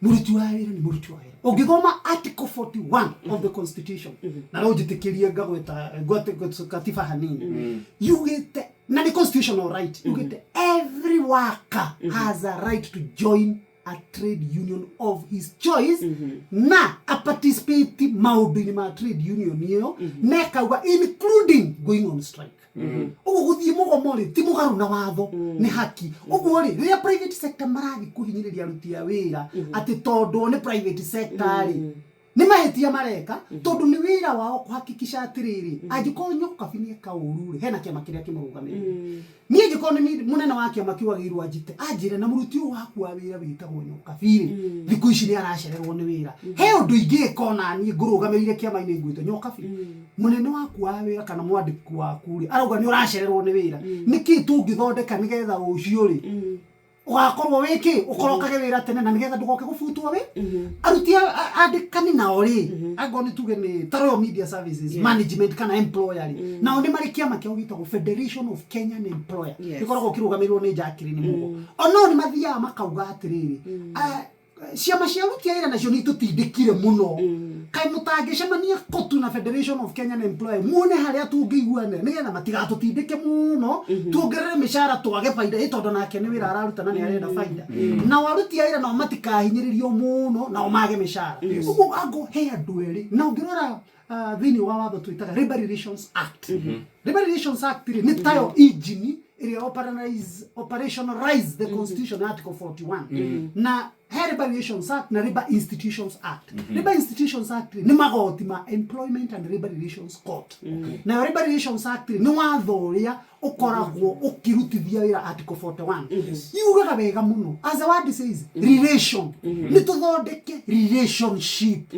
Mũruti wa wĩra nĩ mũruti wa wĩra. Ũngĩthoma article 41 of the constitution, na no njĩtĩkĩrie ngagweta ngwate katiba hanini, yugĩte, na nĩ constitutional right, yugĩte every worker has a right to join a trade union of his choice na a participate maũndũ-inĩ ma trade union ĩyo, na ĩkauga including going on strike. Ũguo gũthiĩ mũgomo rĩ, ti mũgarũ na watho, nĩ haki. Ũguo rĩ, rĩrĩa private sector marathiĩ kũhinyĩrĩria aruti a wĩra atĩ tondũ o nĩ private sector rĩ, nĩ mahĩtia mareka, tondũ nĩ wĩra wao kũhakikisha atĩrĩrĩ, angĩkorwo Nyokabi nĩ eka ũru rĩ, hena kĩama kĩrĩa kĩmũrũgamĩrĩire. Niĩ angĩkorwo nĩ niĩ mũnene wa kĩama kĩu, agĩrĩirwo anjĩte, anjĩre na mũruti ũyũ waku wa wĩra wĩtagwo Nyokabi rĩ, thikũ ici nĩ aracererwo nĩ wĩra, he ũndũ ingĩka ona niĩ ngũrũgamĩrĩire kĩama-inĩ ngwĩtwo Nyokabi, mũnene waku wa wĩra kana mwandĩki waku rĩ, arauga nĩ ũracererwo nĩ wĩra, nĩkĩ tũngĩthondeka nĩgetha rũciũ rĩ ũgakorwo wĩ kĩ, ũkorokage wĩra tene na nĩgetha ndũgoke gũbutwo wĩ aruti andĩkani nao rĩ, angorwo nĩ tuge nĩ ta Royal Media Services management kana employer rĩ, nao nĩ marĩ kĩama kĩao gĩtagwo Federation of Kenyan Employer, gĩkoragwo kĩrũgamĩrĩrwo nĩ Jacqueline Mugo. Onao nĩ mathiaga makauga atĩrĩrĩ, ah, ciama cia aruti a wĩra nacio nĩ itũtindĩkire mũno, kaĩ mũtangĩcemania kotu na Federation of Kenyan Employer muone harĩa tũngĩiguanĩra nĩgetha matigatũtindĩke mũno tuongerere mĩcara twage baida ĩ, tondũ nake nĩ wĩra araruta na nĩ arenda baida, nao aruti a wĩra nao matikahinyĩrĩrio mũno nao mage mĩcara. Ũguo ango he andũ erĩ, na ũngĩrora thĩinĩ wa watho twĩtaga Labor Relations Act. Labor Relations Act rĩ, nĩ tayo engine ĩrĩa operationalize the constitution, article 41. Na he Labor Relations Act na Labor Institutions Act. Labor Institutions Act rĩ, nĩ magoti ma Employment and Labor Relations Court. Nayo Labor Relations Act rĩ, nĩ watho ũrĩa ũkoragwo ũkĩrutithia wĩra article 41. Yugaga wega mũno, as the word says, relation, nĩ tũthondeke relationship.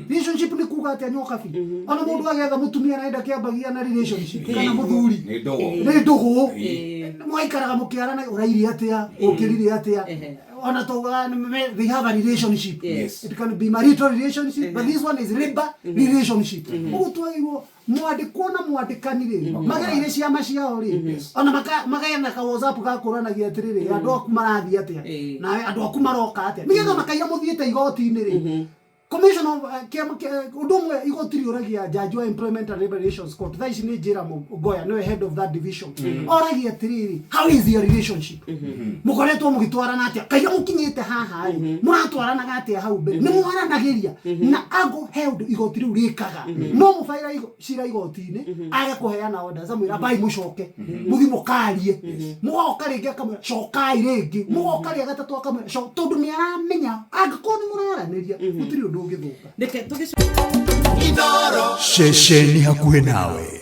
Relationship nĩ kuga atĩa, Nyokabi? Ona mũndũ agetha mũtumia arenda kĩambagia na relationship kana mũthuri. Nĩ ndũgũ. Nĩ ndũgũ. Ĩĩ. Mwaikaraga mũkĩarana, ũrairie atĩa, ũkĩrire atĩa. Ona tugaga they have a relationship. It can be marital relationship, but this one is labor relationship. Ũguo twagĩrĩirwo mwandĩkwo na mwandĩkani rĩ, magereire ciama ciao rĩ, ona magena ka WhatsApp ga kũranagia atĩrĩrĩ, andũ aku marathiĩ atĩa, na andũ aku maroka atĩa, nĩgetha ona kaira mũthiĩte igoti-inĩ rĩ, commission of kĩama ũndũ ũmwe igoti rĩũragia judge wa Employment and Labor Relations Court, thaa ici nĩ Njĩra Ngoya, nĩwe head of that division, oragia atĩrĩrĩ, "How is your relationship? Mũkoretwo mũgĩtwarana atĩa kaira mũkinyĩte haha rĩ? Mũratwaranaga atĩa hau mbere? Nĩ mwaranagĩria?" Na ango he ũndũ igoti rĩu rĩkaga, no mũbaira cira igoti-inĩ age kũheana orders, amwĩra bai mũcoke mũthiĩ mũkarie, mũgoka rĩngĩ akamwĩra cokai rĩngĩ, mũgoka rĩa gatatũ akamwĩra tondũ nĩ aramenya angĩkorwo nĩ mũraranĩria gũtirĩ ũndũ ũngĩthũka. Reke tũgĩcoka. Ceceni hakuhĩ nawe.